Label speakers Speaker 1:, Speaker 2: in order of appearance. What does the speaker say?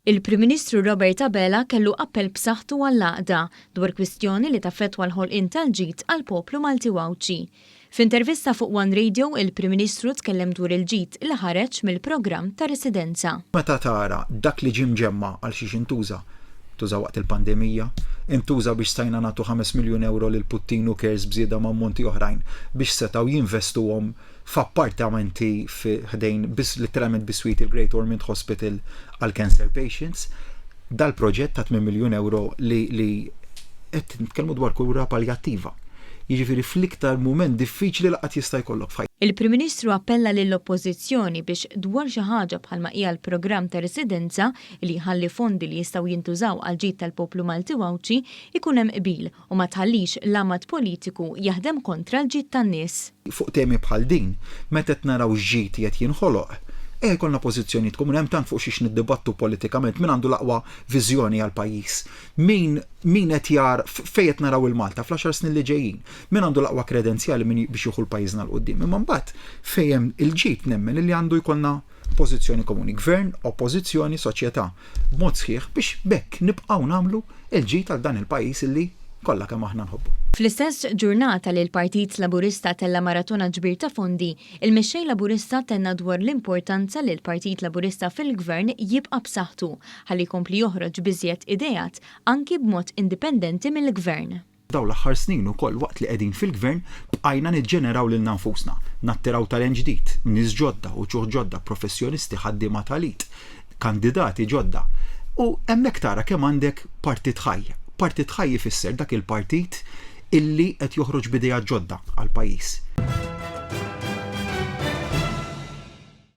Speaker 1: Il-Prim Ministru Robert Abela kellu appell b'saħħtu għall-għaqda dwar kwistjoni li taffettwa l-ħolqien tal-ġid għall-poplu Malti u Għawdxi. F'intervista fuq One Radio, il-Prim Ministru tkellem dwar il-ġid li ħareġ mill-programm ta' residenza.
Speaker 2: Meta tara dak li ġie mġemma' għal xiex intuża, intuża waqt il-pandemija, intuża biex stajna nagħtu 5 miljun ewro lil Puttinu Cares b'żieda ma' ammonti oħrajn biex setgħu jinvestuhom f'appartamenti ħdejn letteralment biswit il-Great Ormond Hospital għal cancer patients. Dal-proġett ta' 8 miljun euro li li qed nitkellmu dwar kura paljattiva. Jiġifieri fl-iktar mument diffiċli li qatt jista' jkollok f'ħajtek.
Speaker 1: Il-Prim Ministru appella lill-Oppożizzjoni biex dwar xi ħaġa bħalma hija l-programm ta' residenza li jħalli fondi li jistgħu jintużaw għall-ġid tal-poplu Malti u Għawdxi jkun hemm qbil u ma tħallix l-għamad politiku jaħdem kontra l-ġid tan-nies.
Speaker 2: Fuq temi bħal din, meta qed naraw x'ġid qiegħed jinħoloq, ejja jkollna pożizzjonijiet komuni, hemm tant fuq xiex niddibattu politikament, min għandu l-aqwa viżjoni għall-pajjiż, min min qed jar fejn qed naraw il-Malta fl-għaxar snin li ġejjin, min għandu l-aqwa kredenzjali min biex jieħu l-pajjiżna 'l quddiem. Imma mbagħad fejn hemm il-ġid nemmen li għandu jkollna pożizzjoni komuni, gvern, oppożizzjoni, soċjetà, b'mod sħiħ biex b'hekk nibqgħu nagħmlu l-ġid għal dan il-pajjiż illi kollha kemm aħna nħobbu.
Speaker 1: Fl-istess ġurnata li l-Partit Laburista tella' maratona ġbir ta' fondi, il-Mexxej Laburista tenna dwar l-importanza li l-Partit Laburista fil-Gvern jibqa' b'saħħtu ħalli jkompli joħroġ b'iżjed ideat anki b'mod indipendenti mill-Gvern.
Speaker 2: Dawn l-aħħar snin ukoll waqt li qegħdin fil-Gvern bqajna niġġeneraw lilna nfusna, nattiraw talent ġdid, nies ġodda, uċuħ ġodda, professjonisti, ħaddiema tal-id, kandidati ġodda. U hemmhekk tara kemm għandek partit ħaj. Partit ħaj ifisser dak il-partit illi qed joħroġ b'ideat ġodda għall-pajjiż.